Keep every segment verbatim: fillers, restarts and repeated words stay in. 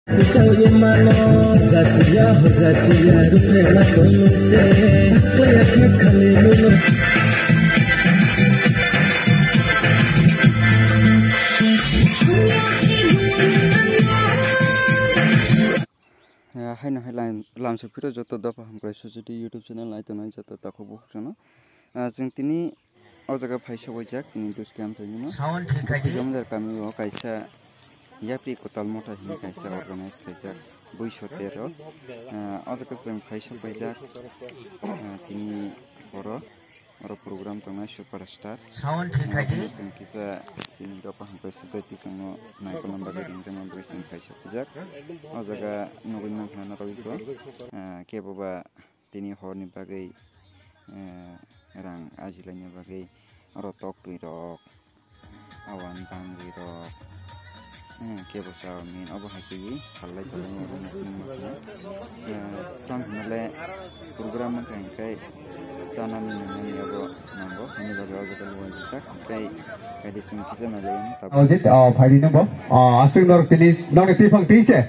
Chau ye mano, jasiya ho jasiya, rupela kono se, koya khe khali muno. Eh, haino hai lam-, lamsok phiro joto dopha hamkrai society YouTube channel nai tongnai joto takhuk bukhuk chano. Ah, chwng tini o jaga phai sogwijak chini Duski amchaini no. Sound thik khai di. Jamdar kami o kaisa yapri kotal motha hini kaisa organize khaijak bui sotero. Ah, o jaga chwng phai sogwijak, ah, tini oro. Oro program tongnai superstar. Sound thik khai di. Chwng kisa chini dopha hamkrai society chwngno naikolna bagwi ringjakma bagwi chwng kaisa pijak. O jaga nugwi mankha norok iko, ah, kebo ba tini horni bagwi, eh, rang ajilaina bagwi oro tok twi rok. Awan bangwi rok, eh, kebo chao min obo hai khe phalai tongwi oro nuknwi mankha. Eh, tamo hinale program wngkha hwnkhe chanani nangmani abo nango, hwnwi bagwi o jaga luanjijak. Tei kaidi chwng kisa nailaiyung tabuk. Ojit, oh, phaidi nungbo. Oh, aswk norok tini, nokni twiphang twi se.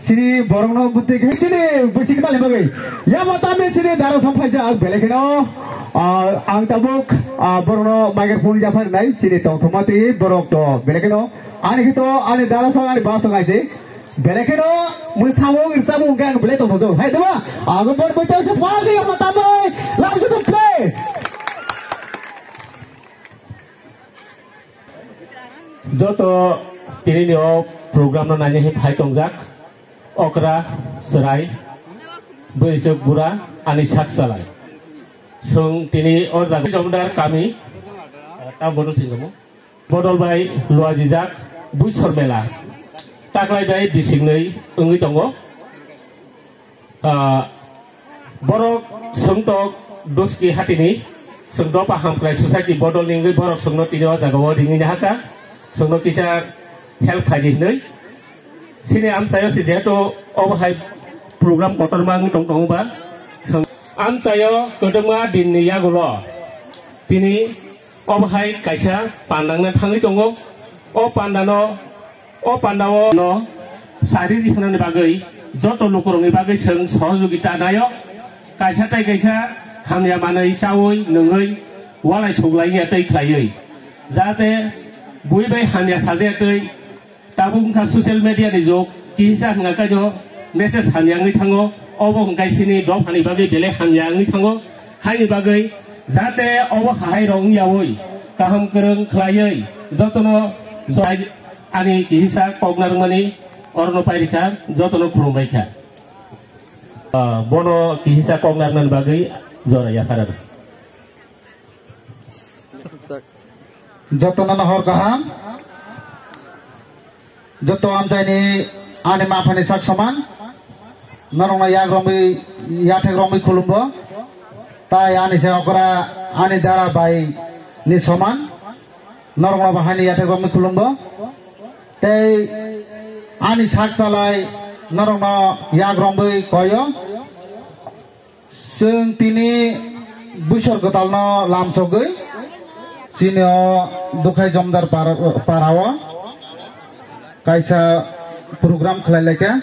Chini borokno bwtwi khe chini bwsik tali bagwi. Yamo tamni chini dara song phaijak belai kheno, ah, ang tabuk, ah, borokno microphone yapharnai chini tongthokma twi borok to belai kheno. Ani hito ani dara song ani ba song aise. Belai kheno mwsamo rwchapmung khe ang belai tongthokjak. Hai duma? Ang bor bwtwi se phaldi yamo tamni. Love you to please. Joto tinini o program no naina hai phai tongjak, okra, chwrai, bwswk bura, ani sak salai. Chwng tini o jaga Jomdar kami, tam bodol thwngjago. Bodol bai luajijak, Buisor mela. Taklai bai bisingnwi wngwi tongo. Ah, borok songtok Doski hatini song dopa hamkrai society bodol ni wngwi borok songno tini o jaga o ringwi nahaka songno kisa help khaidi hinwi. Sini amchaio si jehetu obo hai program kotorma wngwi tong tongo ba song amchaio kwdwkma dinni yagulo tini Obo hai kaisa panda wngna thangwi tongo. O panda no, o panda o no sari rikhnani bagwi joto lukurokni bagwi chwng sohojogita naio. Kaisa tai kaisa hamya manwi chawi nungwi walai suglai ya tei khlaiwi. Jate bui bai hamya sajaya tei Tabuk wngkha social media ni jug, kisa hwnka kaino message hamya wngwi thango, obo hwnkai sini dophani bagwi belai hamya wngwi thango, haini bagwi jate obo hahai rok wngyawi kaham kwrwng khlaiwi jotono jai ani kisa kok narwkmani orono pairikha, jotono khulumbaikha. Ah, bono kisa kok narwknani bagwi jora yapharano. Jotono no hor kaham. Joto amchaini ani maphani sak soman. Norokno yak romwi, yathek romwi khulumbo. Tai ani se okra ani dara bai ni soman. Norokno bo haini yathek romwi khulumbo. Tei ani sak salai norokno yak romwi koyo. Chwng tini Buisor kwtalno lamsogwi chini o Dukhai Jomdar par-, parao kaisa program khlai laikha.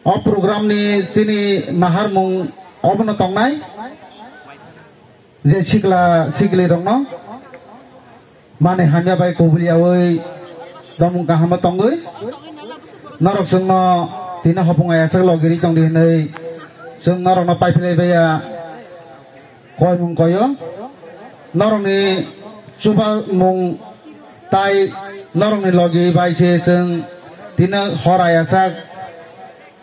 O programni chini naharmung obono tongnai je sikla siklirokno mani hamya bai kubuliyawi tomung kaham tongwi norok chwngno tini hopung ayaswk logiri tongdi hinwi chwng norokno paiphlai baiya koimung koyo norokni chubamung tai norokni logi bai se chwng tini hor ayaswk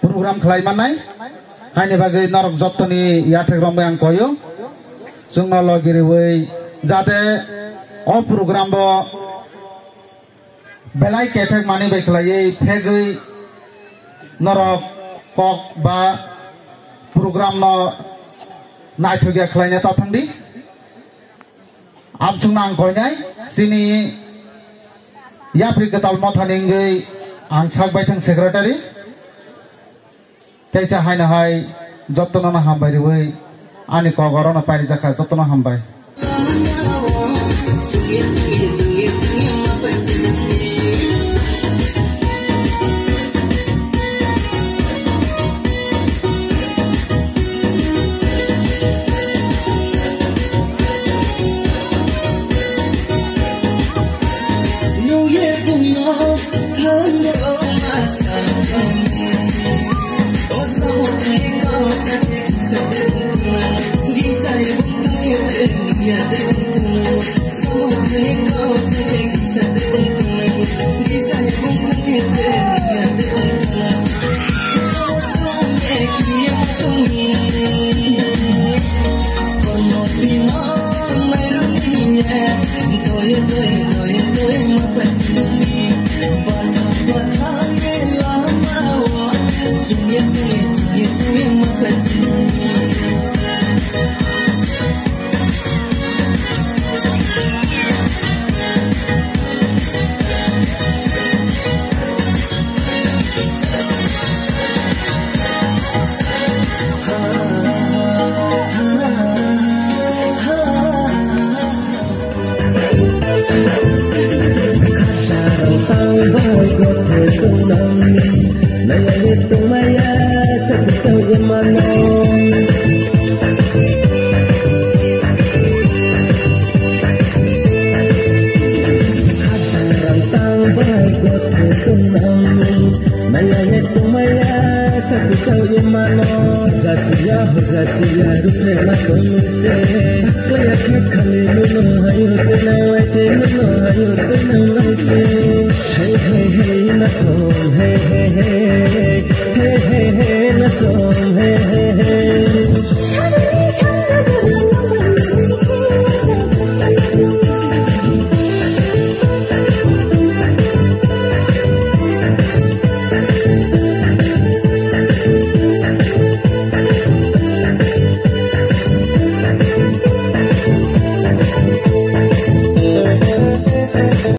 program khlai mannai. Haini bagwi norok jottoni yathek romwi ang koyo. Chwngno logi riwi jate o program bo belai kethek mani bai khlaiwi phegwi norok kok ba program no naithokya khlaina ta thangdi. Amchwngno ang koinai, chini yapri kwtal mothani wngwi ang sak baithang secretary. Teisa haino hai jotono no hambai riwi ani kok orono pairijakha, jotono hambai. Naya ye tumaya, sakuchao ye mano. Jasiya ho jasiya, ruphela koise. Koya khe khali nuno hayo tena waise, nuno hayo tena waise. Hey, hey, hey, na son, hey, hey, hey.